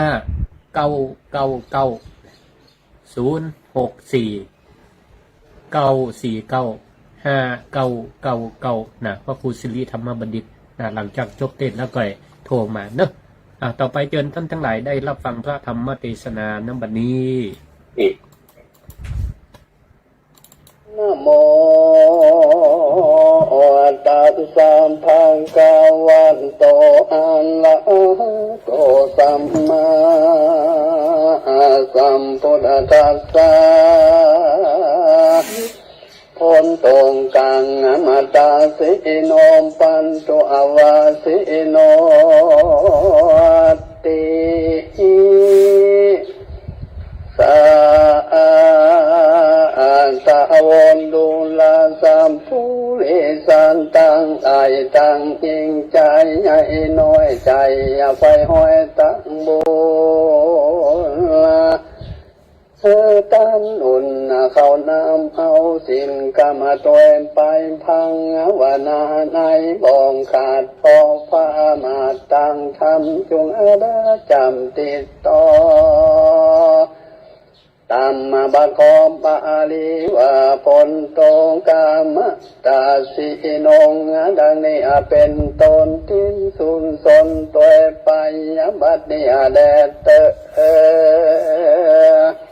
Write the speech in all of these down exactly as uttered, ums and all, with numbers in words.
ห้าเก้าเก้าเก้า ศูนย์หกสี่ เก้าสี่เก้า ห้าเก้าเก้าเก้า นะ พระครูสิริธรรมบัณฑิต นะ หลังจากจบเทศน์แล้วก็โทรมาเนอะ อ่ะ ต่อไปเจิญต้านตังหลายได้ฮับฟังพระธรรมเตสนา ณ บัดนี้ นะโม ตัสสะ ภะคะวะโต อะระหะโต สัมมาสัมพุทธัสสะ โพนตงกัง อะมาตาสิโน ปันตุ อาวาสิโน ติ สาตะ โวลดูราสัพพุริสันตัง หลายตัง ยิ่งใจ๋ ใหญ่น้อยใจ๋ ใฝ่หอยตังบุญ เออ ต้านอุณเขานำเอาศีลกำตวยไป ภาวนาในบ่องขาด เพราะพระมาตังธรรมจุงอาดาจำติดต่อ ตามมาบะขอบบาลีว่า โพนตงกามะตาสิโน ดังนี้เป๋นต้น ตี้สุนสนตวยไป บัดนี้แลเต๊อะ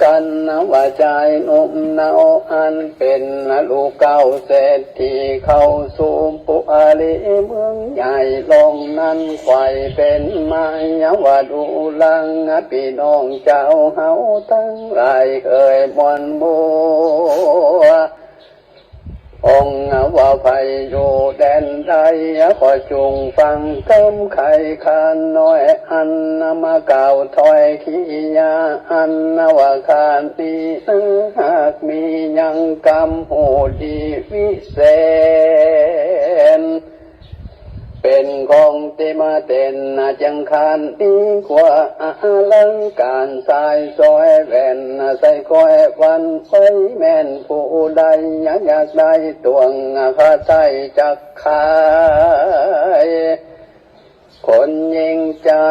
กัณณะว่าจายหนุ่มเนา อันเป๋นลูกเก้าเศรษฐี เข้าสู่ปุรีเมืองใหญ่ ลงนั้นใฝ่เป๋นมายาวดูรัง ปี้น้องเจ้าเฮาตังหลาย เอ่ยมวลหมู่ องค์ว่าใผอยู่แดนใด ก็จุงฟังกำไขข้าน้อย อันนำมากล่าวถ้อยกิริยา อันว่าข้านี้นะ หากมียังกำฮู้ดีวิเศษ เป๋นของตี้มาเต้นจังข้านี้กว่า อลังก๋านสายสร้อยแหวน สร้อยคอยวัน ใผแม่นผู้ใดอยากได้ตวง ข้าใต้จักขาย คนยิ่งใจ๋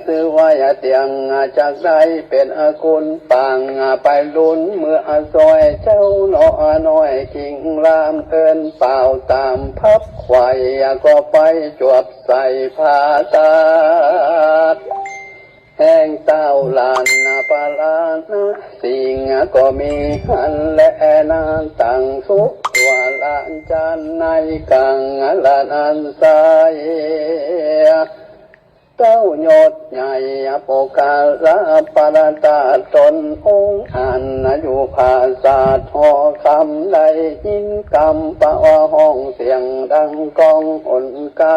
ซื่อว่าเตี้ยง จักได้เป๋นคุณปาง ไปลุนเมือสร้อยเจ้าหนอ น้อยกิ่งลามเอิ้นเป่า ต๋ามพับไขว่ก็ไปจวบใส่ผาตัด แห่งเต้าหลานปราณสิงห์ก็มีหั้นแลนา ตังสุวรรณจันทร์ในกังละนันไสย เต้ายศใหญ่ปกาละปรตาตนองค์ อันอยู่ผาสาทหอคำ ได้ยินกำว่าฮ้องเสียงดังก้องหนไกล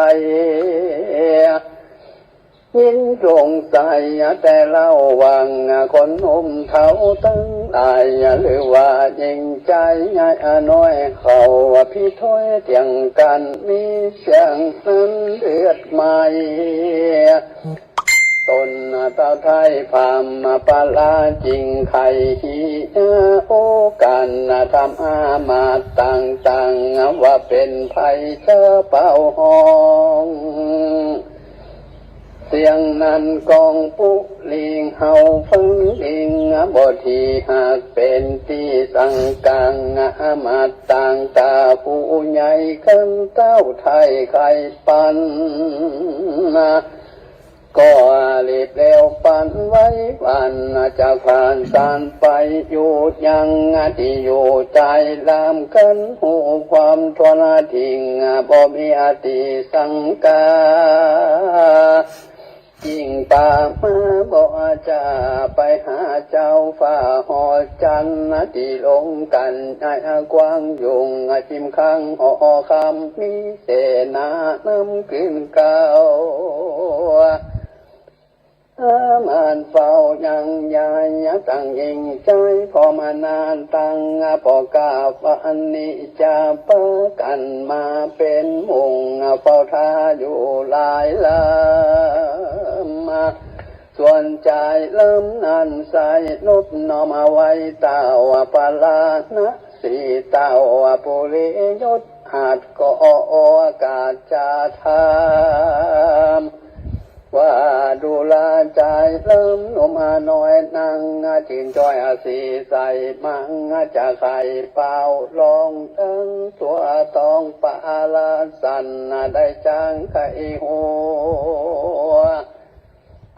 ยินสงสัยแต่เล่าวัง คนหนุ่มเฒ่าตังหลาย หรือว่ายิ่งใจ๋ใหญ่น้อย เข้าพิถ้อยเถียงกั๋น มีเสียงนั้นเดือดไหม้ ตนเต้าไท้พราหมณ์ปราจึงไขหิยา โอ ก๋านธรรมอามาตย์ต่างๆ ว่าเป๋นไผเจ้าเป่าฮ้อง เสียงนั้นก้องปุริง เฮาฟังอิง บ่ดีหากเป๋นตี้สังกัง อามาตย์ต่างต๋าผู้ใหญ่กั๋น เต้าไท้ไขปัน ก็รีบเร็วปันไว้วัน จะผ่านสานไปอยู่ยังตี้อยู่ใจ๋ ลามกั๋นฮู้ความทั่วถิ่ง บ่มีตี้สังกา ยิ่งป่ามาบ่จะไปหาเจ้าฟ้าหอจันทร์ ตี้ลงกั๋นในกว้างยุง จิมข้างหอคำ มีเสนานำขึ้นเก้า อามาตย์เฝ้ายังใหญ่ตั้งยิ่งใจ๋ พอมานานตังปอกาวันนี้ จะปากั๋นมาเป๋นหมู่ เฝ้าท่าอยู่หลายลำ ส่วนจายลำนั้นใส่นบน้อมเอาไว้ เต้าปราณสี เต้าปุริยศ อาจก็โอกาสจะถาม ว่าดูราชายเริ่มหนุ่มน้อยนั้น จึงจ้อยสีใสมัง จะไขเป่าลองตึง ตั๋วตองปาละสัน ได้จางไขหัว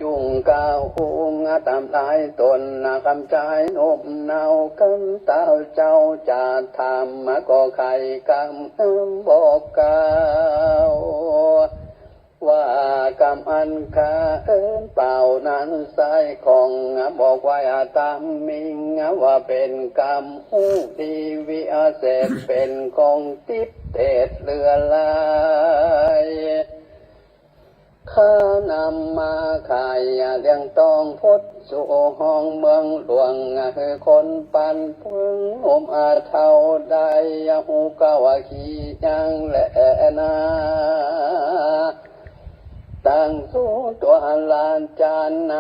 จุ่งกาอุงต๋ามหลายต๋น กำจายหนุ่มเนา กันเต้าเจ้าจะถาม ก็ไขกำบอกกล่าว ว่ากำอันข้าเอิ้นเป่านั้นใสของ บอกไว้ต๋ามมิง ว่าเป๋นกำฮู้ดีวิเศษ เป๋นของติ๊บเตศเหลือหลาย ข้านำมาไขเลี่ยงตองพดสู่ห้องเมืองหลวง หื้อคนปันเปื้องหนุ่มเฒ่าได้ ฮู้กาว่าขี้ยังแลนา ตั้งสู่ตั๋วราชาใน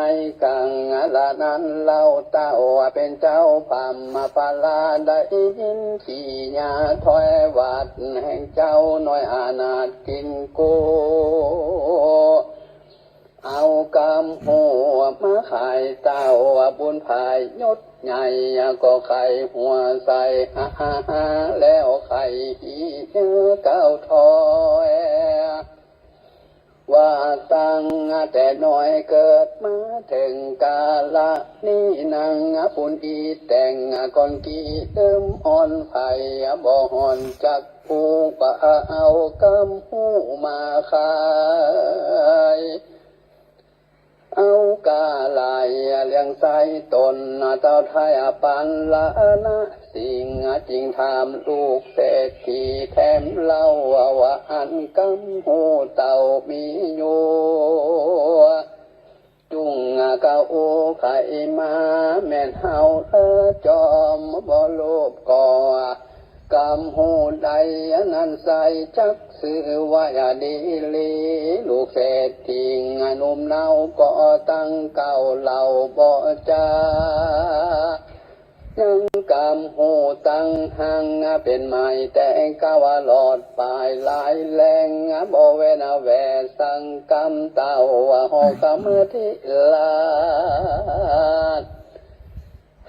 กัง ละนั้นเล่าเต้าเป๋นเจ้าพม่าปาละ ได้ยินขี้ยาถ้อยหวาด แห่งเจ้าน้อยอนาถกินกู้ เอากำฮู้มาไขเต้าบุญผายศใหญ่ ก็ไขหัวใส แล้วไขขี้เก้าถ้อย ว่าตั้งแต่น้อยเกิดมาเถิงกาละนี้ นังปุ้นอีแต่งก่อนกี้เติมอ่อนไผ บ่ห่อนจักผู้ ว่าเอากำฮู้มาไข เอากาลายเลี่ยงใสต๋น เต้าไท้ปันละนะสิ่ง จึงถามลูกเศรษฐีแถมเล่า ว่าอันกำฮู้เต้ามีอยู่ จุ่งกาอู้ไขมา แม่นเฮาเอ่อจอมบ่ลูบก่อ กำฮู้ใดนั้นใสจักซื่อว่าดีหลี ลูกเศรษฐีหนุ่มเนาก็ตั้งเก้าเล่าบ่จา ยังกำฮู้ตังหั้งเป๋นไหม แต่กาว่าหลอดปายหลายแหล่ง บ่แว่นแวสังกำเต้าว่าหอกกำทิราช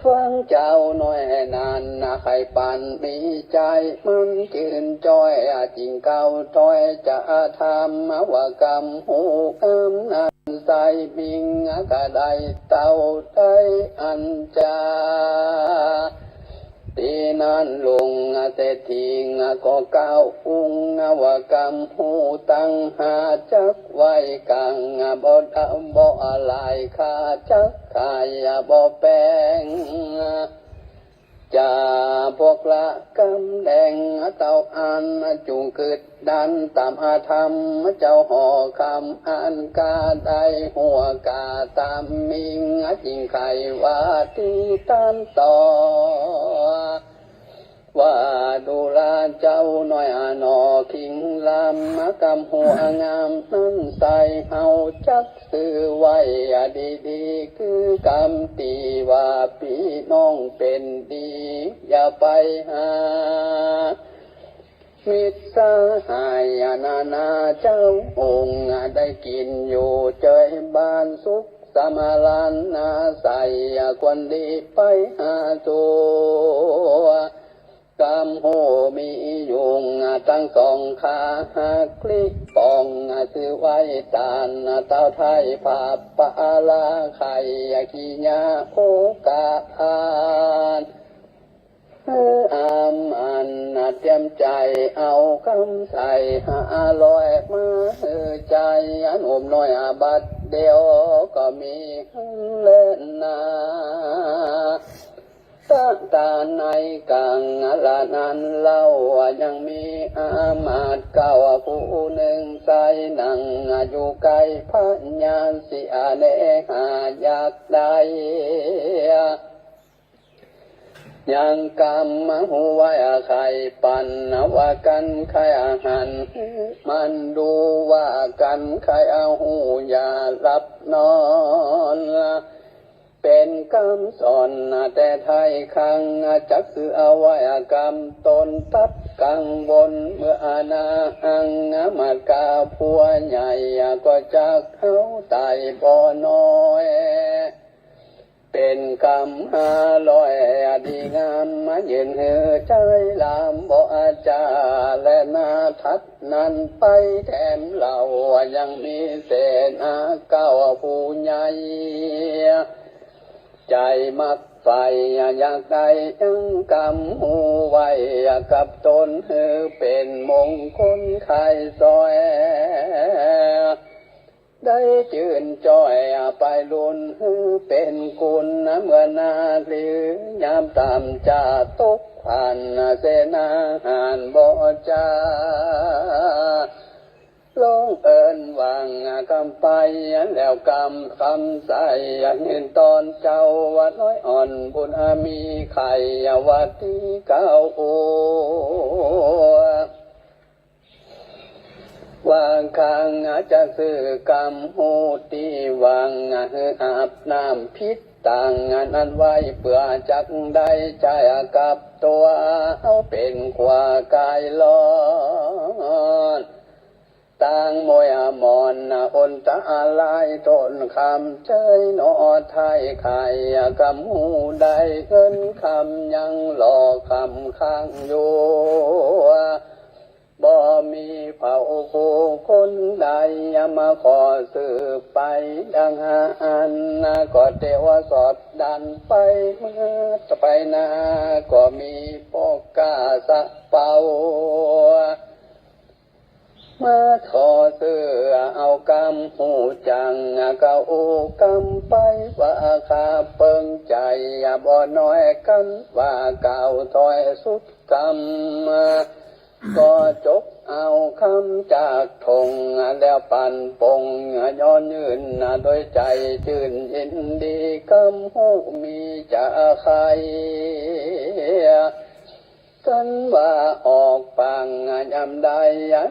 ฟังเจ้าน้อยนั้นไขปันมีใจ๋ มันจื้นจ้อย จึงเก้าถ้อยจะถาม ว่ากำฮู้กำนั้นใสมิง กาได้เต้าใดอันจา ตี้นั้นลุงเศรษฐีก็กล่าวอุง ว่ากำฮู้ตังห้าจักไว้กัง บ่ดำบ่หลาย ข้าจักขายบ่แปง จะปกละกำแดง เต้าอันจุ่งกึ๊ดดันต๋ามธรรม เจ้าหอกกำอันกาได้หัวกาต๋ามมิง จึงไขว่าตี้ตันต่อ ว่าดูราเจ้าน้อยหนอ คิงลำกำฮู้งามนั้นใส เฮาจักซื่อไว้ดีๆ คือกำตี้ว่าปี้น้องเป๋นดี อย่าไปหา มิตรสหายนานาเจ้าองค์ ได้กิ๋นอยู่เจยบานสุขสำราญนาใส ควรดีไปหาตั๋ว กำฮู้มีอยู่ตังสองขา หักคลิปองซื่อไว้ตาน เต้าไท้ผาปาละไขขี้ยาโอกาส หื้ออำอันเตรียมใจ๋เอากำใสห้าร้อยมาหื้อใจ๋ อันหนุ่มน้อยบัดเดียวก็มีหั้นแลนา ตะตาในกังละนั้นเล่า ยังมีอามาตย์เก้าผู้หนึ่ง ใส่นั่งอยู่ใก้พญาสิอาเนหาอยากได้ ยังกำมาฮู้ไว้ไขปัน ว่ากั๋นใค่อาหัน มันดูว่ากั๋นใค่อาฮู้อย่าหลับนอน เป เป๋นกำสอนแต่ไท้ครั้ง จักซื่อเอาไว้กำต๋นตัดกังวล เมื่อนาหัง หมากาผัวใหญ่ ก็จักเอาไต้บ่น้อย เป๋นกำห้าร้อยดีงาม มายื่นหื้อใจ๊หลามบ่อาจ้า และนาถัดนั้นไปแถมเล่า ยังมีเสนาเก้าผู้ใหญ่ ใจ๋มักใฝ่อยากได้ยังกำหูไว้กับต๋น หื้อเป๋นมงคลไขซ่อย ได้จื้นจ้อยไปลุน หื้อเป๋นกุลเมื่อนาหลี ยามต่ำจะตกขวัญเสนาหารบ่จ้า ลองเอิ้นหวังกำไป แล้วกำคำใส่ ยืนต้อนเจ้าว่าน้อยอ่อนบุญมี ไขว่าตี้เก้า ว่าข้างจะซื้อกำหูตี้หวัง หื้ออาบน้ำผิดต่างนั้นไว้ เปื้อจักได้ใจ๊กับตั๋ว เอาเป๋นขวากายรอด ต่างมวยหมอนอนตะลาย ต้นคำเจ้ยหนอไท้ไขกำหูได้ เงินคำยังหล่อคำค้างอยู่ บ่มีเผ่าผู้คนใดมาขอซื้อไปดังหั้น ก็เตียวสอดดันไปเมื่อไปนา ก็มีปกกาสะเปา มาขอซื้อเอากำหูจัง ก็อู้กำไปว่าข้าเปิงใจ๋บ่น้อย กันว่ากล่าวถ้อยสุดกำ ก็จกเอาคำจากถง แล้วปันปงย้อนยื่น โดยใจ๋จื้นยินดี กำหูมีจะใค่ กันว่าออกปากยามใด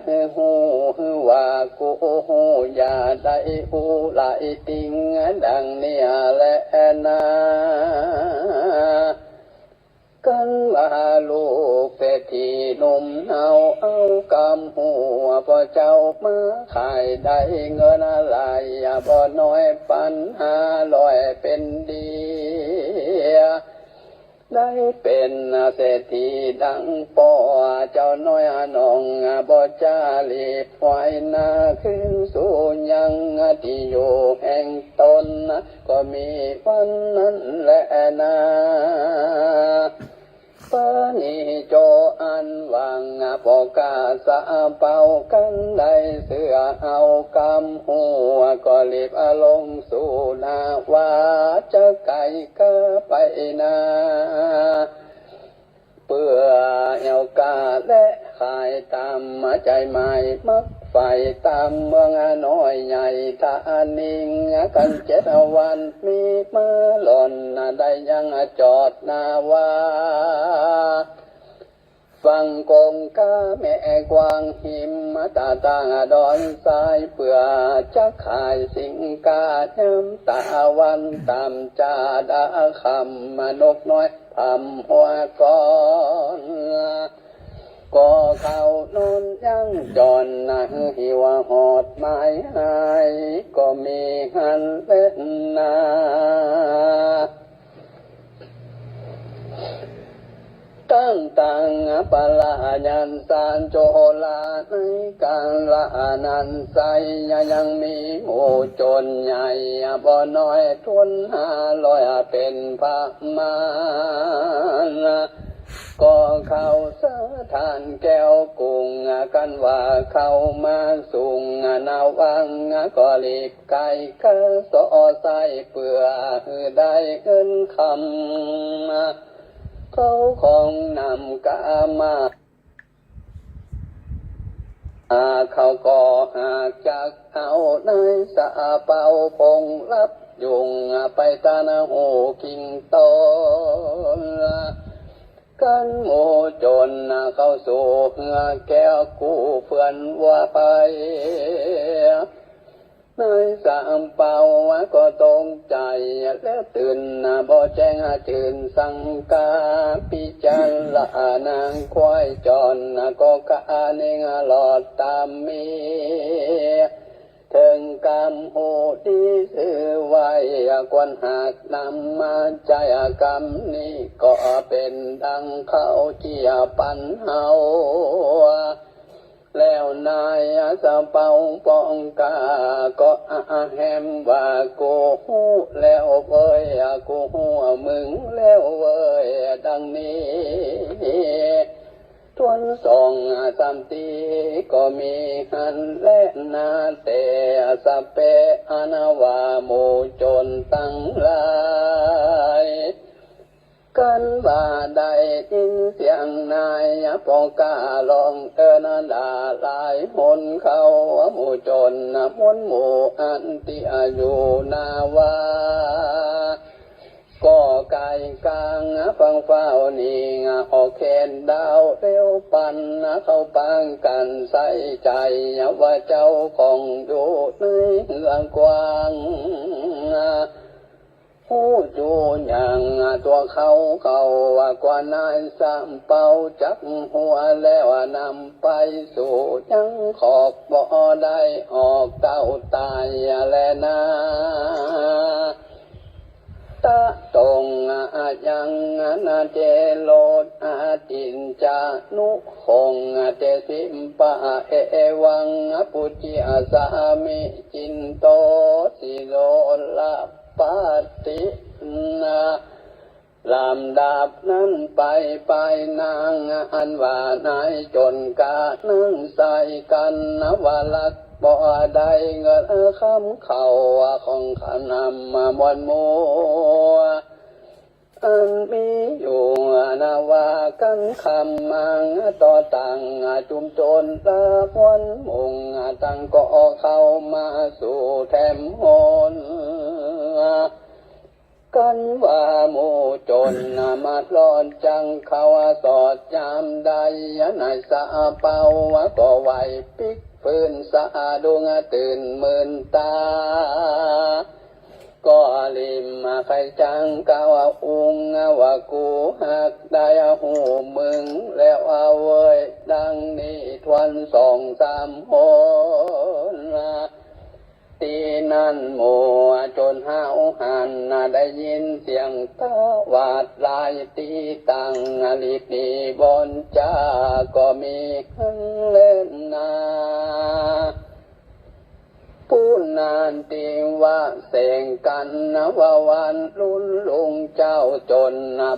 หื้อฮู้หื้อว่ากูฮู้ อย่าได้อู้หลายติ่ง ดังนี้แลนา กันว่าลูกเศรษฐีหนุ่มเฮา เอากำหูพ่อเจ้ามาขายได้เงินหลายบ่น้อย ปันห้าร้อยเป๋นดี ได้เป๋นเศรษฐีดังป้อ เจ้าน้อยน้องบ่จ้า รีบไหว้หน้าคืนสู่ยังตี้อยู่แห่งต๋น ก็มีวันนั้นแลนา ปานิจโจอันหวัง ปกาสะเปา กันได้เสื้อเอากำหู ก็รีบลงสู่นา ว่าจะไก๋กาไปนา เปื้อแอ่วกาและขายต๋ามใจ๋หมาย มักใฝ่ต๋ามเมืองน้อยใหญ่ตานิง กันเจ็ดวันมีมาล่อน ได้ยังจอดนาว่า ฝั่งคงคาแม่กว้างหิม ตาตางดอนทราย เปื้อจะขายสินค้า ยามตะวันต่ำจ้าดาค่ำ นกน้อย พร่ำหัวก่อน ก็เข้านอนยังจ่อน หิวหอดหมายหาย ก็มีหั้นแลนา ตั้งตังปะละยันสารโจรา ในกาละนั้นไซ ยังมีหมู่โจรใหญ่บ่น้อย ถ้วนห้าร้อยเป๋นประมาณ ก็เข้าสถานแก้วกรุง กันว่าเข้ามาสุง นาวัง ก็รีบไก๋กาสอใส่ เปื้อหื้อได้เงินคำ เข้าของนำกามา เขาก็หากจักเอาในสะเปา คงลับยุงไปตานหูกิ่งต้น กันหมู่โจรเข้าสู่เฮือแก้วกู้เปื้อนว่าไป นายสัมเปาก็ตกใจ๋ แล้วตื่นบ่แจ้งจื้นสังกา พิจารณาใคว่จรก็คานิงรอดต๋ามมี เถิงกำฮู้ดีซื่อไว้ ควรหากนำมาใจ๊ กำนี้ก็เป๋นดังเขาเจียปันเฮา แล้วนายสัมเปาป้องกา ก็อะแหมว่า กูฮู้แล้วเว้ย กูฮู้มึงแล้วเว้ย ดังนี้ ทวนสองสามตี้ก็มีหั้นแลนา แต่สะเปะอันว่าหมู่โจรตังหลาย กันว่าได้ยินเสียงนายป้องการ้องเอิ้นด่าหลายหนเข้า หมู่โจรมวลหมู่อันตี้อยู่หน้าว่า ก็ไก่กลางฟังฟ้าวหนีออกเขตดาวเร็วปัน เข้าปางกั๋นใส่ใจ๋ ว่าเจ้าของอยู่ในเฮือนกว้าง ฮู้อยู่หยังตั๋วเขา เขาว่ากว่านายสัมเปาจักหัว แล้วนำไปสู่ยังขอบบ่ได้ออก เต้าต๋ายแลนา ตะตงอายังนาเจโรธาจินจานุคงเจสิมปะ เอวังปุจจิอาสามิ จินโตสิโรลปาตินา ลำดับนั้นไป ไปนางอันว่านายโจรกา นั่งใส่กั๋นว่าลักบ่ได้เงินคำเข้าของข้านำมวลหมู่ อันมีอยู่นาว่ากั๋นคำมังต่อตัง จุมโจรละมวลหมู่ตังก็เข้ามาสู่แถมหน กั๋นว่าหมู่โจรมาลอดจังเข้าสอดยามได้ นายสัมเปาก็ไหวปิ๊กฟื้นสะดุ้งตื่นมื่นต๋า ก็รีบมาไขจังกล่าวอุ้งว่า กูหากได้ฮู้มึงแล้วเว้ย ดังนี้ทวนสองสามหน ตี้นั้นหมู่โจรห้าวหันได้ยินเสียงตวาดหลายตี้ตัง รีบหนีบ่อนจาก็มีหั้นแลนา ผู้นั้นตี้ว่าเสียงกั๋นว่าวันรุ่นลุงเจ้าโจร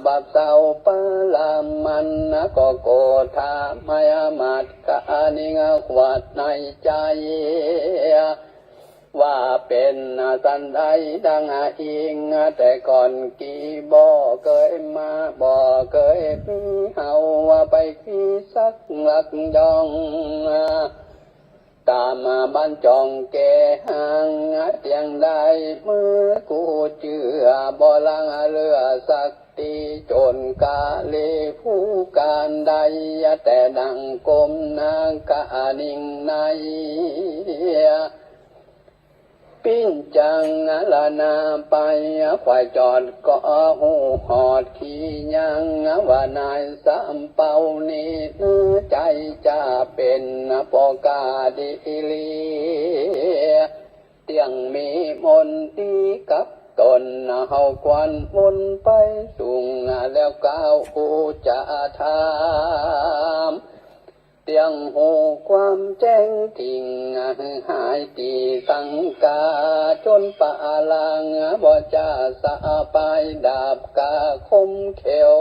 บับเศร้าปาลามันก็โกธาไมอามาตย์กานิงขวัดในใจ๋ ว่าเป๋นสันใดดังอิง แต่ก่อนกี้บ่เกยมา บ่เกยมีเฮาว่าไปกี้สักลักย่อง ต๋ามบ้านจ่องแก่ห่างเตียงได้ เมื่อกูเจื้อบ่ลังเหลือสักตี้ โจรกาลีผู้การได้ แต่ดังก้มหน้ากานิงใน ปิ้นจังละนาไป ขวายจอดก็ฮู้ฮอดขี้ยัง ว่านายสัมเปานี้เนื้อใจ๋จะเป๋นปอกาดีอีหลี เตี้ยงมีมนต์ดีกับต๋น เฮาควรมนต์ไปสูง แล้วกล่าวอู้จะถาม เตี้ยงฮู้ความแจ้งจริง หื้อหายตี้สังกา โจรปาลางบ่จะสะปายดาบกาคมเขียว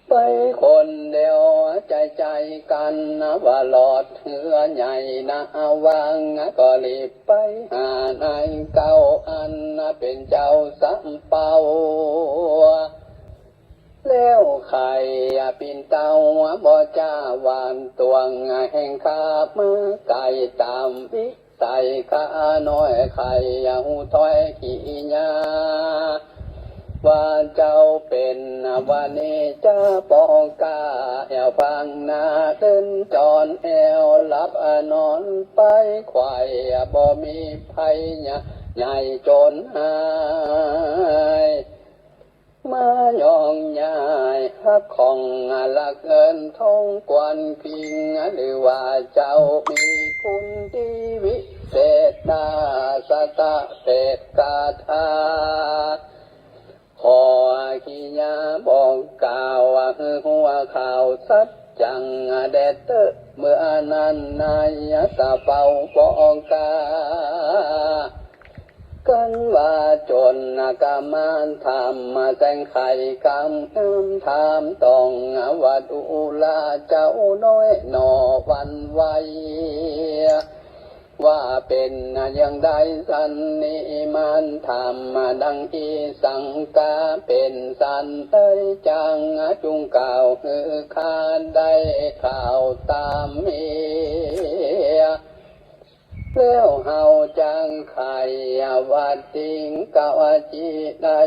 ไปคนเดียวใจ๋ใจ๋กั๋น ว่าหลอดเฮือใหญ่นาวัง ก็รีบไปหานายเก่าอันเป๋นเจ้าสัมเปา แล้วใค่ปิ้นเต้าบ่จะหวานตวง แห่งข้ามาไก่ต๋ามวิสัย ข้าน้อยใค่ฮู้ถ้อยขี้ยา เ ว่าเจ้าเป๋นวาเนจ๋าป้องก้า ฟังนาเดินจรแอ่วหลับนอนไป ใค่บ่มีภัยใหญ่จ๋นหาย มาย่องย้ายฮักของลักเอิ้นทองกวนพิง หรือว่าเจ้ามีคุณดีวิเศษดา สตะเปตกาถา ขอกิยาบอกกล่าวหื้อหัวข่าวสัจจังแด่เต๊อะ เมื่อนั้นนายสะเปาป้องก้า กันว่าจ๋นกะมานถามมาแสงไขกำงามถามต้องว่าดูราเจ้าน้อยหนอหวั่นไหว ว่าเป๋นอย่างใดสันนี้ มานถามมาดังอี้สังกาเป๋นสันใด จังจุ่งกล่าวหื้อข้าได้ข่าวต๋ามเมีย แล้วเฮาจังไขว่าติงกะว่าจิได้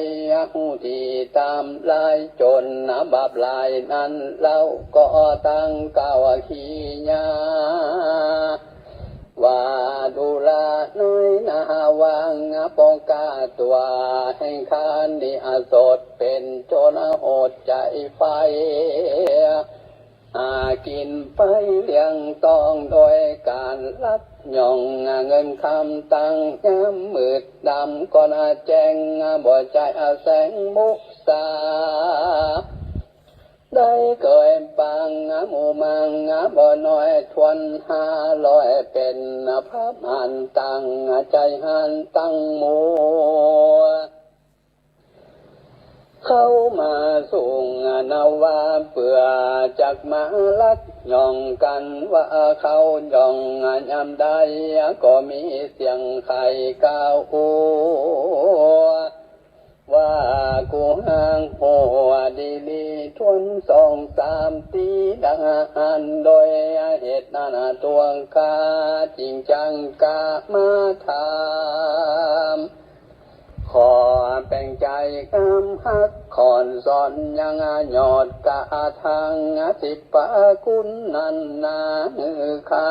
ฮู้ดีต๋ามลาย จ๋นบาปลายนั้นเล่าก็ตังกะว่ากิยา ว่าดูราในนาหาวังป้องก้าตั๋วแห่งข้านี้ อสดเป๋นโจรโหดใจ๋ไฟ หากิ๋นไปเลี้ยงต้องโดยก๋านลัก ย่องเงินคำตังยามมืดดำก่อนแจ้ง บ่ใจ้แสงมุสา ได้เกยปังหมู่มังบ่น้อยถ้วนห้าร้อย เป๋นพระมารตังใจ๋หันตังหมู่ เข้ามาสู่นาวาเปื้อจักมาลัก ย่องกั๋นว่าเข้าย่องยามใด ก็มีเสียงใค่กล่าวอู้ ว่ากูหากหัวดีหลีถ้วนสองสามตี้ ดังอั้นโดยเหตุนั้นตัวข้าจิ่งจังกะมาถาม ขอแป๋งใจ๋กำฮักขอนสอนยังยอดกะทัง สิบประกุณนั้นนาหื้อข้า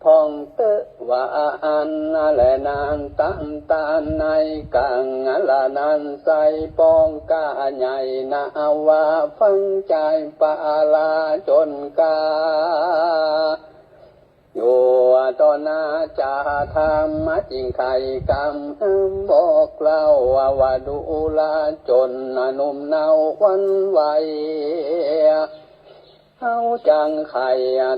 พ่องเต๊อะว่าอั้นแล นานต๋ามต๋านในกั๋งละนั้นไส้ ป้องก้าใหญ่นาว่าฟังใจ๋ปาลาจ๋นกา อยู่ต่อหน้าจาธรรมจิ่งไขกำบอกเล่า ว่าดูราจ๋นหนุ่มเนาหวั่นไหว เฮาจังไข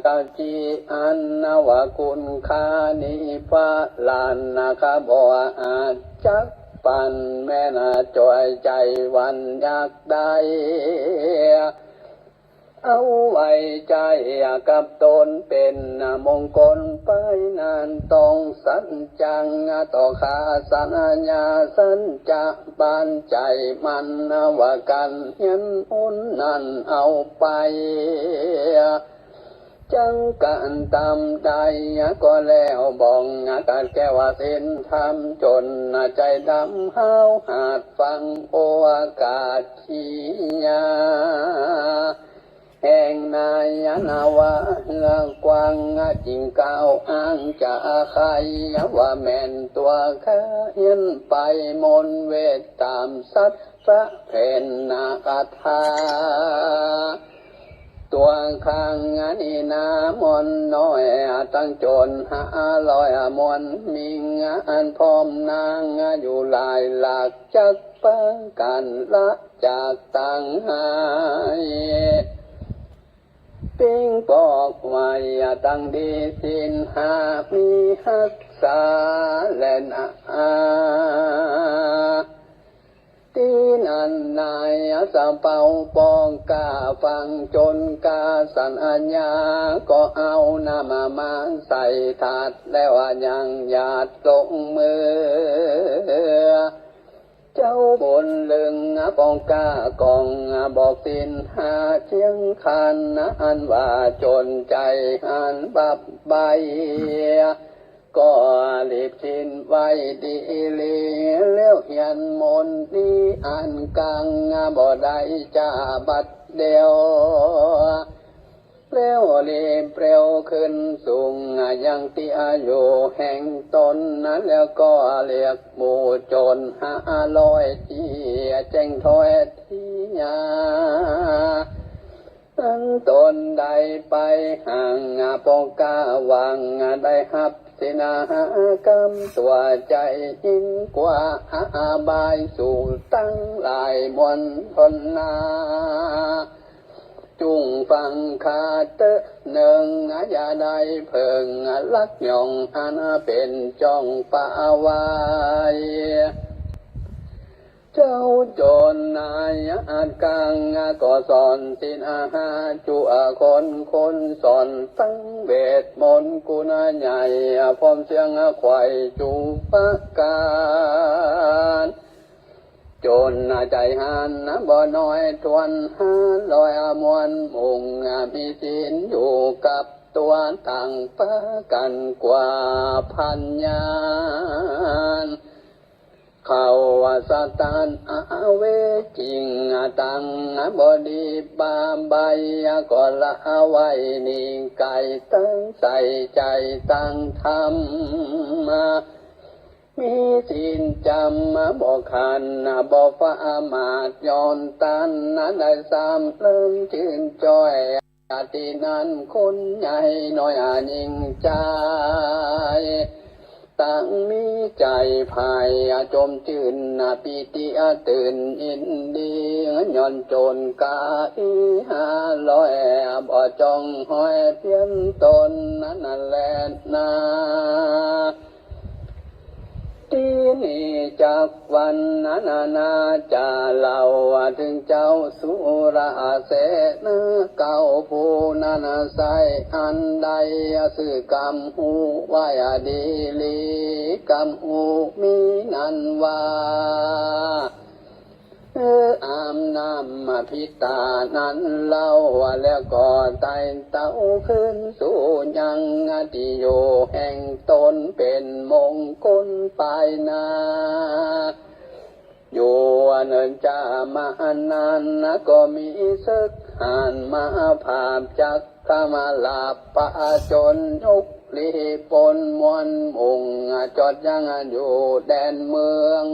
กะจิอันว่าคุณค่านี้ พระหลานนะข้าบ่อาจจักปั๋น แม่นจ่อยใจ๋หวั่นอยากได้ เอาไว้ใจ๊กับต๋นเป๋นมงคลไปนาน ต้องสัจจังต่อข้าสัญญา สัจจะปานใจ๋มั่นว่ากั๋นเฮียนอุนนั้นเอาไป จังกั๋นต๋ามใดก็แล้ว บ่องกัดแก้วศีลธรรมจ๋นใจ๋ดำ หาวหาดฟังโอกาส กิยา แห่งนายนาวาเฮือกว้าง จิ่งกล่าวอ้างจะใค่ว่าแม่นตั๋วข้าเฮียนไป มนต์เวทต๋ามสัตว์พระเผนนาคาถา ตั๋วข้างนี้นาม่อนน้อย ตังจ๋นห้าร้อย ม่อนมิงอันพร้อมนางอยู่หลายหลัก จักปากั๋นละจากตังหาย ปิ้งบอกไว้ตังดีศีลห้ามีฮักษาแลนา ตี้นั้นนายสะเปาป้องก้าฟังจ๋นกาสัญญา ก็เอาน้ำมาใส่ถาดแล้วยังหยาดลงมือ เจ้าบุญลึงป้องก้าก่องบอกศีลห้าเจียงคัน อันว่าจ๋นใจ๋หันบับใบ้ ก็หลีบศีลไว้ดีหลี แล้วเฮีย นมนต์นี้อันกังบ่ได้จะบัดเดียว แล้วรีบเร็วขึ้นสูง ยังตี้อยู่แห่งตน แล้วก็เรียกหมู่โจรห้าร้อยตี้แจ้งถ้อยเถียง อันตนได้ไปห่าง ปองกล้าหวังได้ฮับสินหากรรม ตั๋วใจ๋ยิ่งกว่าอบายสูงตังหลายมวลทนนา จุ่งฟังข้าเต๊อะเนิง อย่าได้เผิง ลักหย่องอันเป๋นจ้องปะไว้ เจ้าโจรนายอันกัง ก็สอนสินหาจุคน คนสอนตังเวทมนต์กุณใหญ่ พร้อมเสียงไขว่จุประก๋าน โจรใจ๋หันบ่น้อยถ้วนห้าร้อยมวล มุ่งมีสินอยู่กับตั๋วต่างปะกั๋นกว่าพันยาน เขาว่าสถานอเวจริง ตังบ่ดีบาปใบ ก็ละไว้หนีไก๋ ตังใส่ใจ๋ตังธรรม มีศีลจ๋ำบ่ขันบ่ประมาท ย้อนตันได้สำเริงจื้นจ้อย ตี้นั้นคนใหญ่น้อยยิ่งใจ๋ ตังมีใจ๋ใฝ่จมจื้นปีติตื่นยินดี ย้อนโจรกาอีห้าร้อย บ่จ้องฮอยเปียนตนนั้นแลนา ตี้นี้จักวันนานาจะเล่าเถิงเจ้าสุรเสนา เก้าผู้นั้นใส่อันใด ซื่อกำฮู้ไว้ดีหลี กำฮู้มีนั้นว่า เออ อาบน้ำผิดตานั้นเล่า แล้วก็ไต่เต้าคืนสู่ยังตี้อยู่แห่งตน เป๋นมงคลปายหน้า อยู่เนินจามานาน ก็มีศึกหาญมาผาบจัก ขมาลาบผจญ ยกลี้ปนมวลมุ่ง จอดยังอยู่แดนเมือง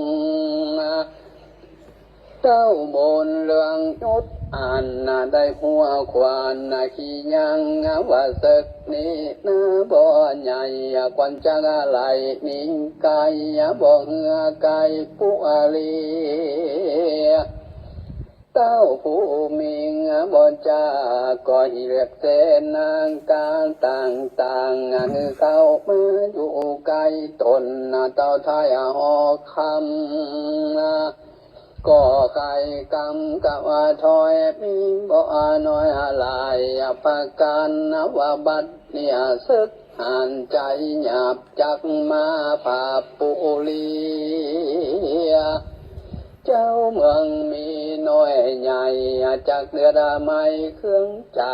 เต้าบุญเรืองยศอันได้หัวขวัญขี้ยัง ว่าศึกนี้นาบ่ใหญ่ ควรจักไหลหนีไก๋ บ่เหือไก๋ปุรี เต้าผู้มิงบ่จ๊า ก็เรียกเสนาการต่างๆ หื้อเข้ามาอยู่ใก้ตน เต้าท้ายหอคำ ก็ใค่กำกับถ้อย มีบ่น้อยหลายประก๋าน ว่าบัดนี้ศึก หันใจ๋หยาบจักมาผาบปุรี เจ้าเมืองมีน้อยใหญ่ จักเดือดไหม้เครื่องใจ๋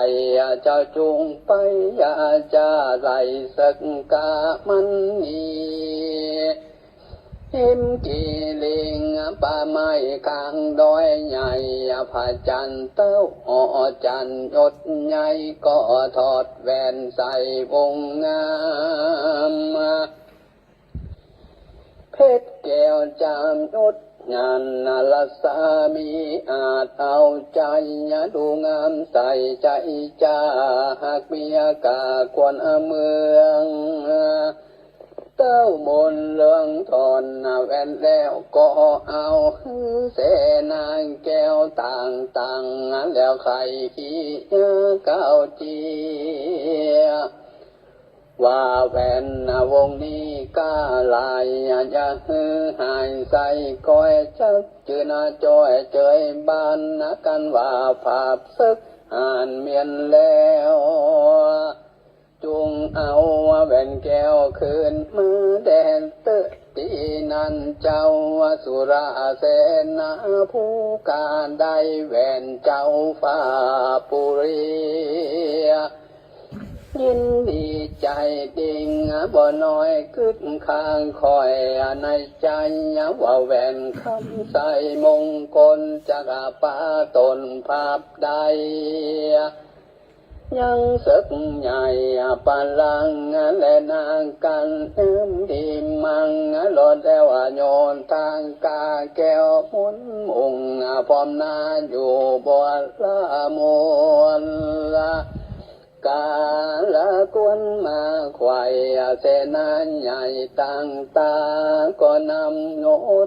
เจ้าจุ่งไปอย่าจะไหลศึกกามันนี้ หิมกีลิงป่าไม้ข้างดอยใหญ่ พระจันทร์เต้าหอจันทร์ยศใหญ่ ก็ถอดแหวนใส่วงงาม เพชรแก้วจามยศ นันรัศมีอาจเอาใจ๋ ดูงามใส่ใจ๋จ้า หากเมียกาควรเมือง เต้าบุญเรืองถอนแหวนแล้วก็เอาหื้อเสนาแก้วต่างๆ แล้วใค่เคียก้าวเจีย ว่าแหวนวงนี้ก้าหลาย อย่าหื้อหายใส่ก้อย จักจื้นจ้อยเจยบาน กันว่าผาบศึกหานเมียนแล้ว จุ่งเอาแหวนแก้วคืนมาแด่เต๊อะ ตี้นั้นเจ้าสุรเสนาผู้กล้าได้แหวนเจ้าฟ้าปุรี ยินดีใจ๋ยิ่งบ่น้อย กึ๊ดข้างค่อยในใจ๋ ว่าแหวนคำไสมงคล จักปาต้นภาพได้ ยังเสิกใหญ่ปะลัง และนางกันเอิ้มดีมั่ง รอดแล้วโยนทางกาแก้ว หมุนมุ่งพร้อมหน้าอยู่บวรมวล กาละกวนมาไขว่เสนาใหญ่ต่างตา ก็นำโย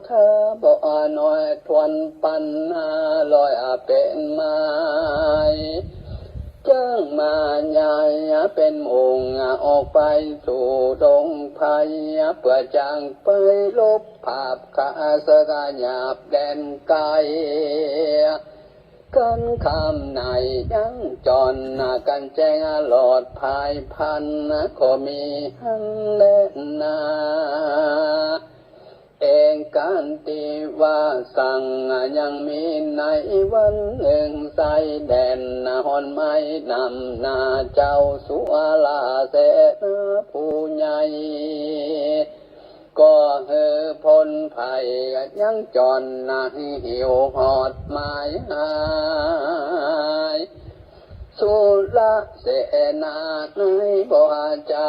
ธาบ่น้อยถ้วนปันห้าร้อยเป๋นไม้ เจิ่งมาใหญ่เป๋นหมู่ออกไปสู่ดงไพร เปื้อจักไปรบปราบข้าเสิกหยาบแดนไกล กันค่ำในยังจ่อนกันแจ้งหลอดภายพัน ก็มีหั้นแลนา เอกกันติวาสังยังมีในวันนึ่ง ไส้แดนฮอนไม้นำหน้าเจ้าสุราเสนาผู้ใหญ่ ก็หื้อพ้นภัยยังจ่อนหิวหอดหมายหาย สุรเสนาในบ่จา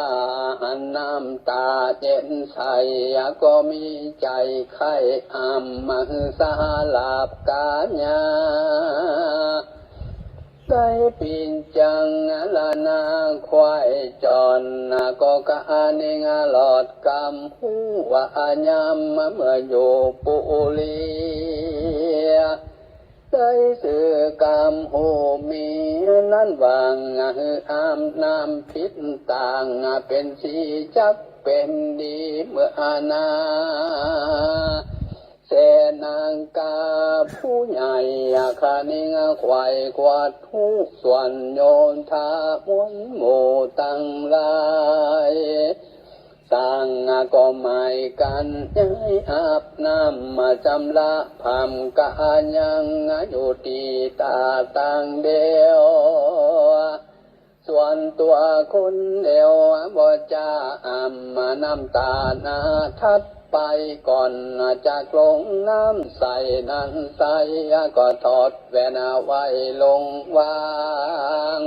หันน้ำต๋าเย็นใส ก็มีใจ๋ใค่อำมาหื้อสาลาบกาญา ได้ปิ๊นจังละนาไขว่จ่อน ก็กานิ่งหลอดกำฮู้ว่ายามเมื่ออยู่ปุรี ได้จื้อกำฮู้มีนั้นหวังหื้ออาบน้ำผิดต่าง เป๋นสีจักเป๋นดีเมื่อนา เสนากาผู้ใหญ่คานิ่งไขว่ขวัดฮู้ส่วนโยธามวลหมู่ตังหลาย ต่างก็หมายกั๋นย้ายอาบน้ำมาจำระผำกายังอยู่ตี้ต๋าต่างเดียว ส่วนตั๋วคนเดียวบ่จาอำมาน้ำต๋านา ถัดไปก่อนจากลงน้ำใสนั้นใส ก็ถอดแหวนไว้ลงวาง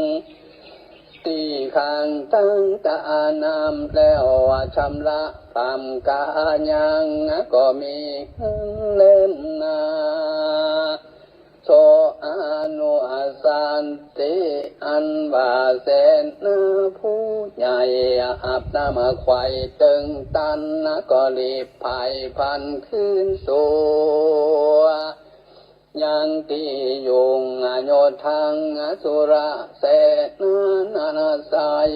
ตี้ข้างตังต๋าน้ำแล้วชำระผำกายังก็มีเล่นนา โสอานุสาติ อันว่าเสนาผู้ใหญ่อาบน้ำไขว่เติงตัน ก็รีบผายพลันคืนสู่ ยังตี้อยู่ โยธังสุรเสนานาไสย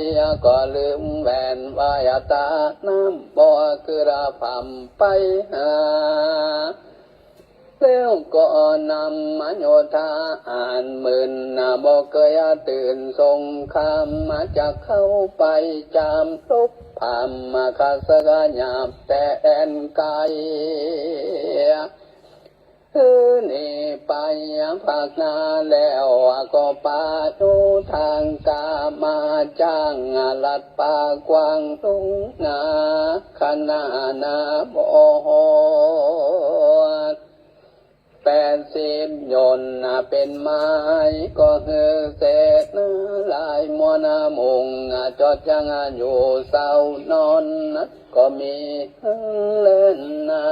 ก็ลืมแหวนไว้ต๋าน้ำบ่คือผำไปหา แล้วก็นำโยธาอันมึนบ่เกยตื่นสงคราม จักเข้าไปจามรบผำข้าเสิกหยาบแดนไกล คือหนีไปภาคหน้าแล้วก็ปาโยธากามาจ้างลัดป่ากว้างลงนา ขนานาบ่ฮอดแปดสิบโยชน์เป๋นไม้ ก็หื้อเสนาหลายมวลมุ่งจอดยังอยู่เซานอน ก็มีเล่นนา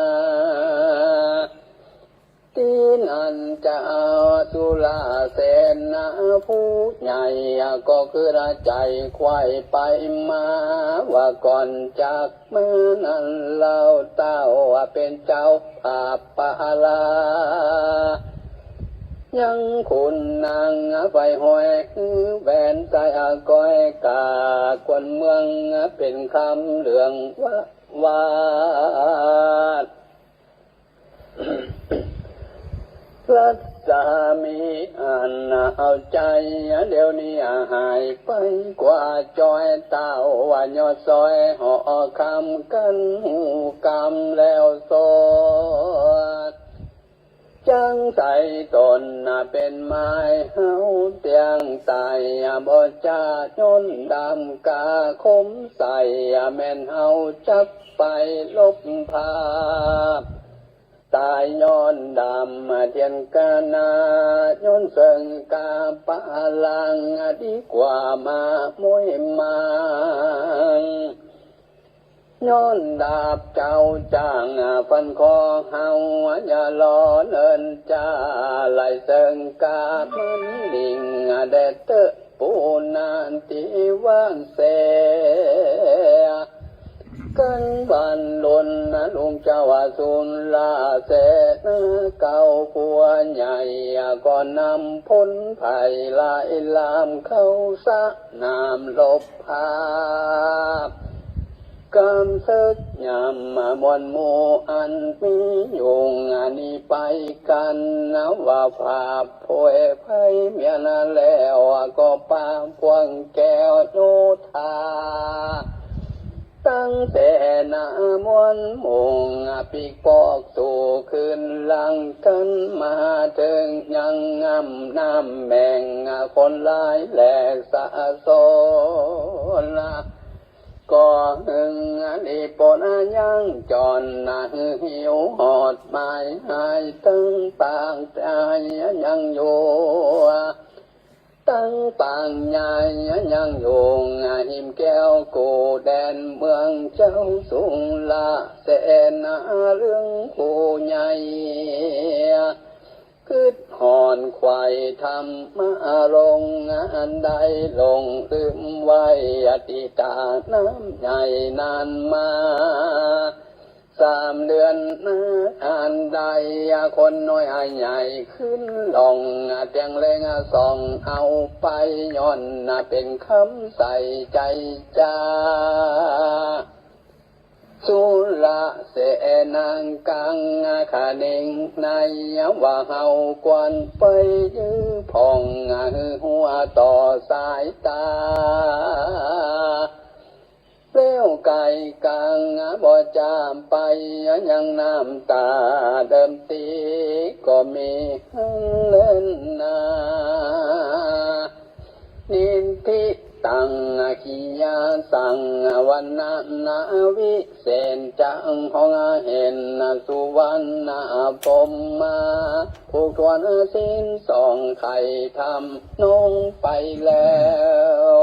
ตี้นั้นเจ้าสุรเสนาผู้ใหญ่ ก็คือใจ๋ไขว่ไปมา ว่าก่อนจากเมื่อนั้นเล่าเต้าเป๋นเจ้าผาบปาลา ยังขุนนางไปห้อยแหวนใส่ก้อยกา คนเมืองเป๋นคำเหลืองว่า วาด รัศมีอันเอาใจ๋ เดี๋ยวนี้หายไปกว่าจ้อย เต้าว่ายอดซอยหอคำ กันฮู้กำแล้วสด จัง ใส่ต๋นเป๋นไม้เฮาเตี้ยงต๋าย บ่จ้าย้อนดำก้าคมใส แม่นเฮาจักไปลบภาพ ต๋ายย้อนดำเตี้ยงก้านา ย้อนเซิงก้าปะลัง ดีกว่ามาม้วยมาง ย้อนดาบเจ้าจ้างฟันคอเฮา อย่ารอเนินจ้า ไหลเซิงก้ามันนิ่ง แด่เต๊อะปูนาตี้ว่างเส กั๋นวันลุนลุงเจ้าสุรเสนา เก่าผัวใหญ่ก็นำผลภัย ลายลามเข้าสนามลบ ภาพ กำเสิกยำมวลหมู่อันมีอยู่ อันนี้ไปกั๋นนะว่าภาพโผยภัยเมียนะ แล้วก็ปาพวงแก้วโยธา ตั้งเสนามวลหมู่ ปีกปอกสู้คืนหลังกั๋น มาเถิงยังง่ำน้ำแม่ง คนร้ายแหลกสะสน ก็หึงอันนี้ปนยังจรนะ หิวหอดหมายหายตึงปางต๋ายยังอยู่ ตึงปางใหญ่ยังอยู่ หิมแก้วกู่แดนเมืองเจ้าสุรเสนา เรื่องผู้ใหญ่ กึ๊ดฮ้อนใฝ่ธรรมะรงค์ อันได้หลงลืมไว้ อดีตน้ำใหญ่นานมา สามเดือนนะอันใด คนน้อยใหญ่ขึ้นลง เตียงเล็งส่องเอาไป ย้อนเป๋นคำใส่ใจ๋จ้า สุรเสนากังคะเนงใน ว่าเฮาควรไปยื้อผ่อง หื้อหัวต่อสายต๋า แล้วไก่กังบ่จ้าไป ยังน้ำต๋าเดิมตี้ก็มีเล่นนา นิทธิตังกิยาสัง วรรณนาวิเศษจัง ฮ้องเห็นสุวรรณพรหมา ผูกถ้วนศีลสองไข่ธรรมนงไปแล้ว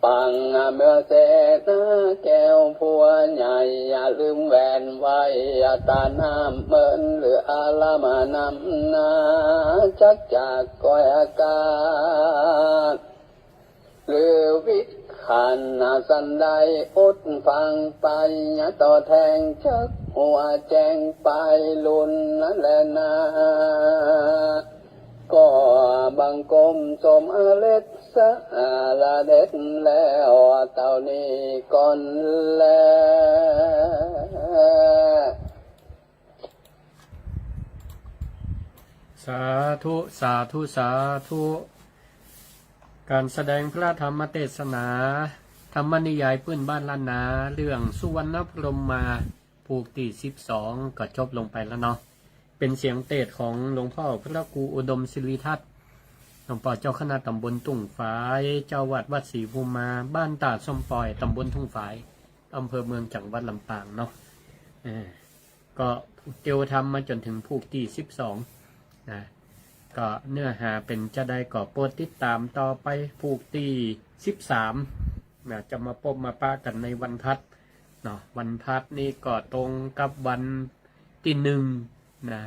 ปังเมื่อเสนาแก้วผัวใหญ่ ลืมแหวนไว้ต๋าน้ำเมิน หรืออาลามานำนา จักจากก้อยอากาศ หรือวิตขันสันใด อดฟังไปต่อแทง จักหัวแจ้งไปลุนแลนา ก็บังคมสมอเล็ดสะอาละเด็ดแล้ว เต้านี้ก่อนแล สาธุ สาธุ สาธุ ก๋านแสดงพระธรรมเตสนา ธรรมนิยายปื้นบ้านล้านนา เรื่องสุวรรณพรหมา ผูกตี้สิบสอง ก็จบลงไปแล้วเนาะ เป๋นเสียงเตสน์ของหลวงพ่อพระครูอุดมศิริทัศน์ หลวงป้อเจ้าคณะต๋ำบลทุ่งฝาย เจ้าวัดวัดศรีภูมิมา บ้านตาดส้มป่อย ต๋ำบลทุ่งฝาย อำเภอเมือง จังหวัดลำปางเนาะ เออ ก็เตียวธรรมมาจ๋นเถิงผูกตี้สิบสองนะ ก็เนื้อหาเป๋นจาใดก็โปรดติดต๋ามต่อไป ผูกตี้สิบสามนะ จะมาปบมาปะกั๋นในวันพัดเนาะ วันพัดนี่ก็ตรงกับวันตี้หนึ่งนะ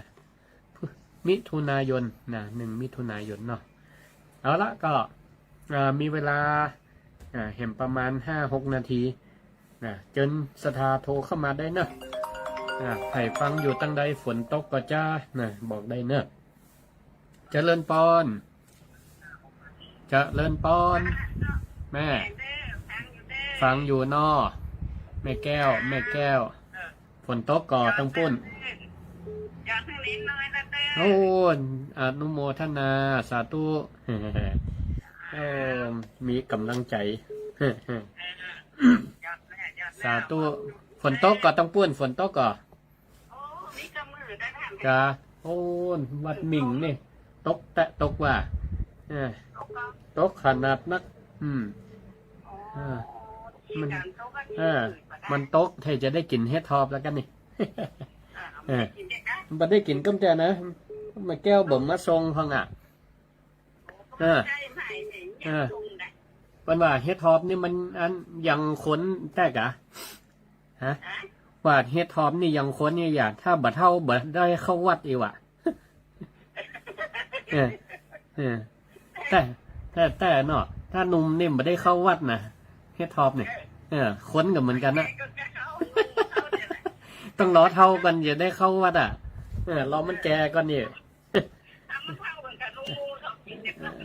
มิถุนายนนะ หนึ่งมิถุนายนเนาะ เอาละก็ อ่า มีเวลา อ่า แหมประมาณห้าหกนาทีนะ เจิญศรัทธาโทรเข้ามาได้เนาะ อ่า ใผฟังอยู่ตังใด ฝนตกก่อจ๊านะ บอกได้เนาะ เจริญปอน เจริญปอน แม่ ฟังอยู่เนาะ แม่แก้ว แม่แก้ว ฝนตกก่อตังปุ้น โอ้ อนุโมทนา สาธุ โอ้ มีก๋ำลังใจ๋ สาธุ ฝนตกก่อตังปุ้น ฝนตกก่อ จ้า โอ้ วัดหมิ่งนี่ ตกแต๊ตกว่า เออ ตกขนาดนัก อืม เออ มัน เออ มันตก ใผจะได้กิ๋นเห็ดถอบแล้วกั๋นนี่ เออ บ่ได้กิ๋นก้ำแจ่นะ แม่แก้วบ่มาส่งพ่องอะ เออ เออ เปิ้นว่าเห็ดถอบนี่มันอันยังคนแต๊กะ ฮะ ว่าเห็ดถอบนี่ยังคนนี่อย่า ถ้าบ่เฒ่าบ่ได้เข้าวัดอีกว่ะ เออ เออ แต่ แต่ แต่เนาะ ถ้าหนุ่มนี่บ่ได้เข้าวัดนะ เห็ดถอบนี่ เออ คนก็เหมือนกั๋นนะ ต้องรอเฒ่าก่อนจะได้เข้าวัดอะ เออ รอมันแก่ก่อนนี่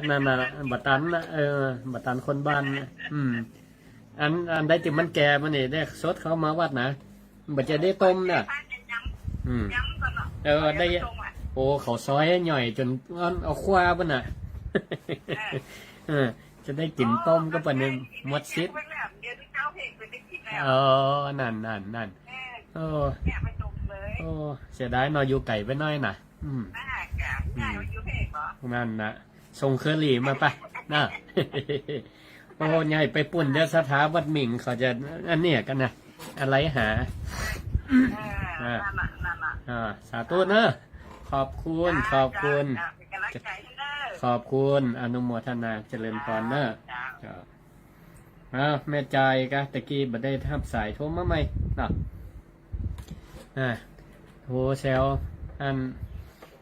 นั่นน่ะ บ่ตันนะ เออ บ่ตันคนบ้านนะ อืม อัน อันใดตี้มันแก่มานี่ ได้สดเข้ามาวัดนะ บ่จะได้ต้มนะ อืม เออ ได้ โอ้ เขาซอยใหญ่จ๋นอันเอาคว้าปุ้นน่ะ เออ จะได้กิ๋นต้มก็ปะนึ่ง หมดสิทธิ์ เออ นั่น นั่น นั่น เออ โอ้ เสียดายเนาะ อยู่ไก๋ไปหน้อยน่ะ อืม นั่นน่ะ ส่งเคอรี่มาปะ นะ โอ้ ใหญ่ไปปุ้นเดี๋ยวสถาบันหมิ่งเขาจะอันเนี้ยกั๋นนะ อะไรหา เออ อ่า นั่นน่ะ นั่นน่ะ อ่า สาธุเนอะ ขอบคุณ จ้า ขอบคุณ จ้า จ้า เป๋นก๋ำลังใจ๋หื้อเน่อ ขอบคุณ อนุโมทนา เจริญพรเนอะ จ้า จ้า อ้าว แม่จายกะ ตะกี้บ่ได้ฮับสายโทรมาใหม่เนาะ อ่า โทรแซว อัน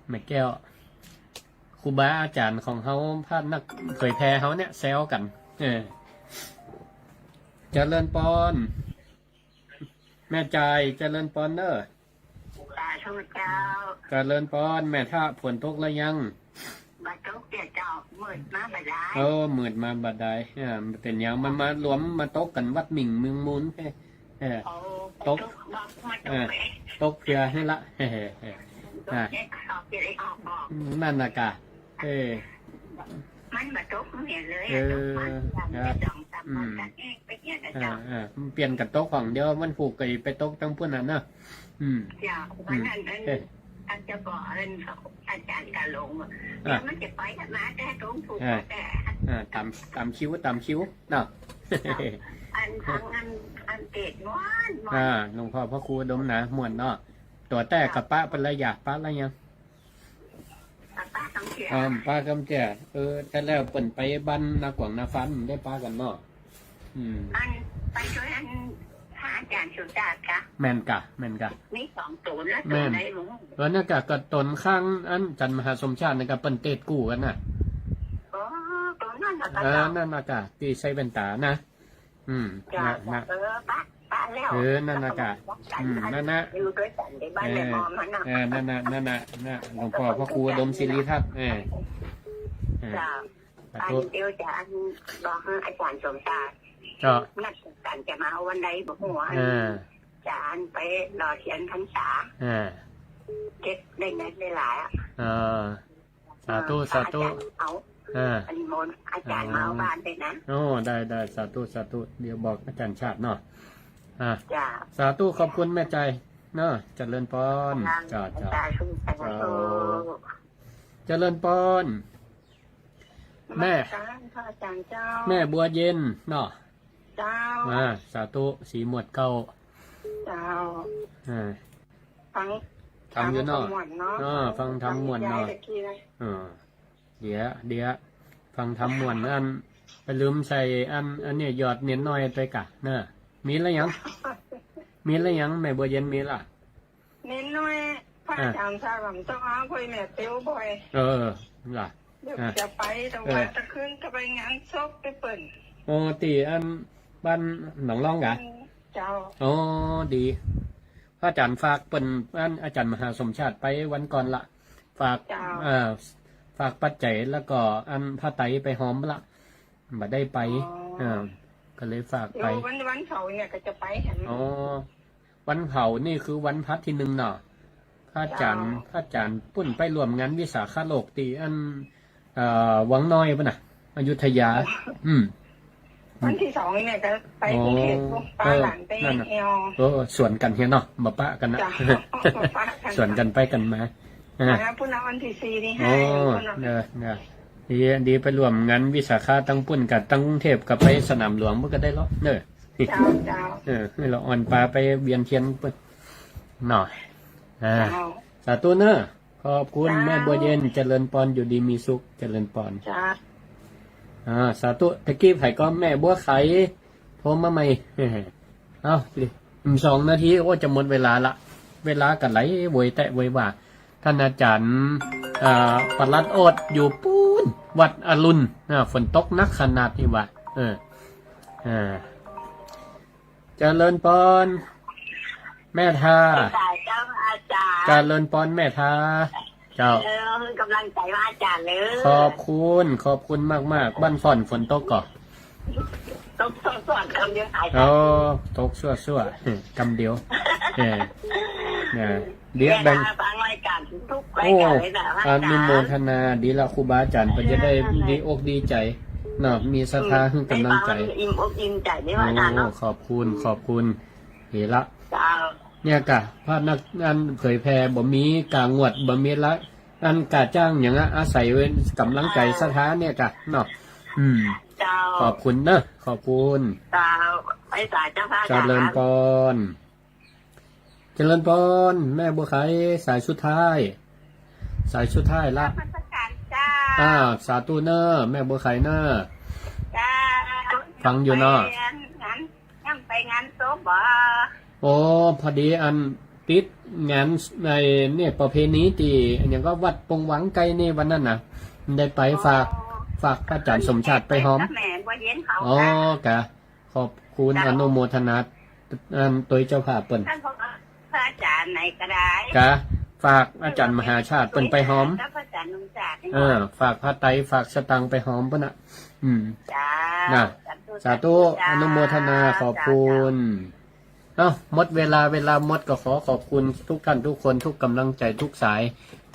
แม่แก้ว ครูบาอาจ๋ารย์ของเฮา พระนักเผยแผ่เฮาเนี่ย แซวกั๋น เออ เจริญปอน แม่จาย เจริญปอนเนอะ สาธุเจ้า เจริญปอน แม่ทะ ฝนตกแล้วยัง บ่ตกเตี้ยเจ้า มืดมาบ่ดาย เออ มืดมาบ่ดาย อ่า มันเป๋นหยัง มันมารวมมาตกกั๋นวัดหมิ่งเมืองมูล เออ เออ โอ้ ตก ตกบ่มาตก เออ เอ๊ะ ตกเผื่อหื้อละ เออ เออ อ่า ตกเอ๊ะ สอบจะได้ออกบอก นั่นน่ะกะ เออ มันบ่ตกเนี่ยเลย เออ ตกมาทีหลัง อ่า จะสองสามวัน อืม กั๋นเอง ไปเนี่ยนะ อ่า เจ้า อ่า มันเปลี่ยนกั๋นตกของเดียว มันผูกไก่ไปตกตังปุ้นน่ะเนาะ อืม เจ้า อืม วันนั้นอัน เอ๊ะ อันจะบอกอันอาจ๋ารย์กาหลง อ่ะ เดี๋ยวมันจะไปกันมาแต่ตรงผูก อ่ะ แต่ อ่ะ ต๋าม ต๋ามคิว ต๋ามคิวเนาะ อัน อัน อัน อันเตศน์ม่วน ม่วน อ่า หลวงพ่อพระครูอุดมนะ ม่วนเนาะ ตั๋วแต๊กะปะไปแล้ว อยากปะแล้วยัง ปะกำเจีย อ่า ปะกำเจีย เออ แต่แล้วเปิ้นไปบ้านน้ากวางน้าฟ้านได้ปะกั๋นเนาะ อืม อันไปจ้วยอันพระอาจ๋ารย์สุชาติกะ แม่นกะ แม่นกะ มีสองต๋นนะ แม่น ต๋นใดบ่ฮู้ เออ นั่นกะ กะต๋นข้างอันอาจ๋ารย์มหาสมชาตินั่นกะ เปิ้นเตศน์กู้กั๋นน่ะ อ๋อ ต๋นนั้นน่ะกะ เออ เจ้า นั่นน่ะกะ ตี้ใส่แว่นต๋านะ อืม จ้ะ นะ นะ เออ ปะ ปะแล้ว เออ นั่นน่ะกะ อืม นั่นน่ะ อยู่ตวยกั๋นในบ้านในมอมมันน่ะ เออ นั่นน่ะ นั่นน่ะ นะ หลวงพ่อพระครูอุดมศิริทัศน์ เออ เออ จ้ะ สาธุ อันเดียวจะอันบอกหื้ออาจ๋ารย์สมชาติ เจ้า นัดกั๋นจะมาเอาวันใดบ่ฮู้ เออ จะอันไปหล่อเตียนพรรษา เออ เก็บได้เงินได้หลายอะ เออ สาธุ สาธุ อาจ๋ารย์เอา อ่า อันนี้มนต์อาจ๋ารย์มาเอาบ้านด้วยนะ โอ้ ได้ ได้ สาธุ สาธุ เดี๋ยวบอกอาจ๋ารย์ชาติเนาะ อ่า จ้ะ สาธุ ขอบคุณแม่จายเนาะ เจริญปอน จ้ะ จ้ะ จ้ะ สาธุ สาธุ เจริญปอน แม่ นมัสการพระอาจ๋ารย์เจ้า แม่บัวเย็นเนาะ เจ้า อ่า สาธุ ศรีหมวดเก้า เจ้า อ่า ฟัง ฟังอยู่เนาะ ธรรมม่วนเนาะ อ่า ฟังธรรมม่วนเนาะ ฟังยายตะกี้นะ อ่า เดี๋ยว เดี๋ยว ฟังธรรมม่วน อัน ไปลืมใส่อัน อันเนี้ย หยอดเณรน้อยไปกะ เนอะ มีแล้วยัง มีแล้วยัง แม่บัวเย็นมีละ เณรน้อย พระอาจ๋ารย์สาหร่ำต้องเอาค่อยแม่เตียวบ่อย เออ ล่ะ เดี๋ยว อ่ะ จะไป แต่ว่า เออ ตะคืนก็ไปงานศพไปเปิ้น อ๋อ ตี้อันบ้านหนองล่องกะ อืม เจ้า อ๋อ ดี พระอาจ๋ารย์ฝากเปิ้น อันอาจ๋ารย์มหาสมชาติไปวันก่อนละ ฝาก เจ้า เอ่อ ฝากปัจจัยแล้วก็อันผ้าไตรไปฮอมละ บ่ได้ไป อ๋อ อ่า ก็เลยฝากไป เดี๋ยววัน วันเสาร์เนี่ยก็จะไปหั้น อ๋อ วันเผานี่คือวันพระที่หนึ่งเนาะ พระอาจ๋ารย์ เจ้า พระอาจ๋ารย์ปุ้นไปร่วมงานวิสาขโลกตี้อัน เอ่อ วังน้อยปุ้นน่ะ อยุธยา อืม วันที่สองเนี่ยจะไปกรุงเทพฯ อ๋อ ปุ้น ปะหลานไป เออ นั่นน่ะ แอว เออ สวนกั๋นเหียเนาะ บ่ปะกั๋นนะ เจ้า บ่ปะกั๋น สวนกั๋นไปกั๋นมา อ่า แล้วปุ้นน่ะวันตี้สี่นี่ อ๋อ ให้ปุ้นน่ะ เนอะ เนอะ ดี ดีไปร่วมงานวิสาขะตังปุ้นกับตังกรุงเทพฯ กับไปสนามหลวงปุ้นก็ได้เนาะ เนอะ เจ้า เจ้า เออ หื้อละอ่อนปาไปเวียนเตียนปุ้น เนาะ อ่า เจ้า สาธุเนอะ ขอบคุณ เจ้า แม่บัวเย็น เจริญปอน อยู่ดีมีสุข เจริญปอน เจ้า อ่า สาธุ ตะกี้ใผก็ แม่บัวไข โทรมาใหม่ เอ้า สองนาที โอ้ จะหมดเวลาละ เวลาก็ไหลโวยแต๊โวยว่า ต้านอาจ๋ารย์ อ่า ปลัดโอษอยู่ปู๊น วัดอรุณ อ่า ฝนตกหนักขนาดนี้ว่า เออ อ่า เจริญปอน แม่ทา เจ้าอาจ๋ารย์ เจริญปอน แม่ทา เจ้า เออ หื้อกำลังใจ๋ว่าอาจ๋ารย์เลย ขอบคุณ ขอบคุณมากๆ บ้านพ่อนฝนตกก่อ ตกส่วนๆ กำเดียว อ๋อ ตกซั่วๆ กำเดียว เออ นะ เดี๋ยวแบ่ง ฟังรายการทุกรายการเลยนะ โอ้ พระอาจ๋ารย์ อนุโมทนา ดีละ ครูบาอาจ๋ารย์เปิ้นจะได้ เออ ดีอกดีใจ๋ เนาะ มีศรัทธา อืม หื้อกำลังใจ๋ ได้ฟังอิ่มอกอิ่มใจ๋ นี่ว่าอาจ๋ารย์เนาะ โอ้ ขอบคุณ ขอบคุณ เฮละ เจ้า เนี่ยก่ะ พระนัก อันเผยแผ่บ่มีก๋างวด บ่มีละ อันก๋าจ้างหยังอะ อาศัยเว้นกำลังใจ๋ อ่า ศรัทธาเนี่ยก่ะ เนาะ อืม เจ้า ขอบคุณเนอะ ขอบคุณ เจ้า ไปสาเจ้าพระอาจ๋ารย์ เจริญปอน เจริญปอน แม่บัวไข สายสุดท้าย สายสุดท้ายละ นมัสการเจ้า อ่า สาธุเนอะ แม่บัวไขเนอะ เจ้า ฟังอยู่เนาะ ไปงาน ยังไปงานศพบ่ โอ้ พอดีอันติดงานในเนี่ยประเพณีตี้อันหยังก็วัดปงวังไกลนี่วันนั้นน่ะ ได้ไปฝาก อ๋อ ฝากพระอาจ๋ารย์สมชาติไปหอม แม่บัวเย็นเขา อ๋อ ค่ะ กะ ขอบคุณ เจ้า อนุโมทนา อันตวยเจ้าภาพเปิ้น ท่านพระอาจ๋ารย์ไหนก็ได้ กะ ฝากอาจ๋ารย์มหาชาติเปิ้นไปหอม เจ้าพระอาจ๋ารย์สมชาตินี่ เออ ฝากผ้าไตร ฝากสตางค์ไปหอมเปิ้นน่ะ อืม เจ้า นะ สาธุ สาธุ สาธุ เจ้า อนุโมทนา ขอบคุณ เจ้า เอ้า หมดเวลา เวลาหมด ก็ขอขอบคุณทุกท่านทุกคน ทุกกำลังใจ๋ ทุกสาย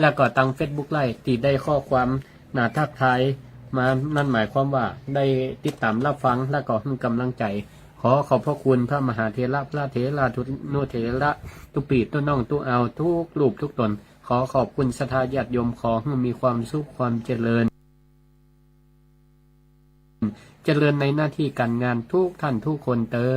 แล้วก็ตางเฟซบุ๊กไลฟ์ตี้ได้ข้อความน่าทักทายมา นั่นหมายความว่าได้ติดต๋ามรับฟัง แล้วก็หื้อกำลังใจ๋ ขอขอบพระคุณพระมหาเถระ พระเถรานุเถระ ตุ๊ปี้ตุ๊น้องตุ๊อาว ทุกรูปทุกต๋น ขอขอบคุณศรัทธาญาติโยม ขอหื้อมีความสุขความเจริญ เจริญในหน้าตี้ก๋านงานทุกท่านทุกคนเตอ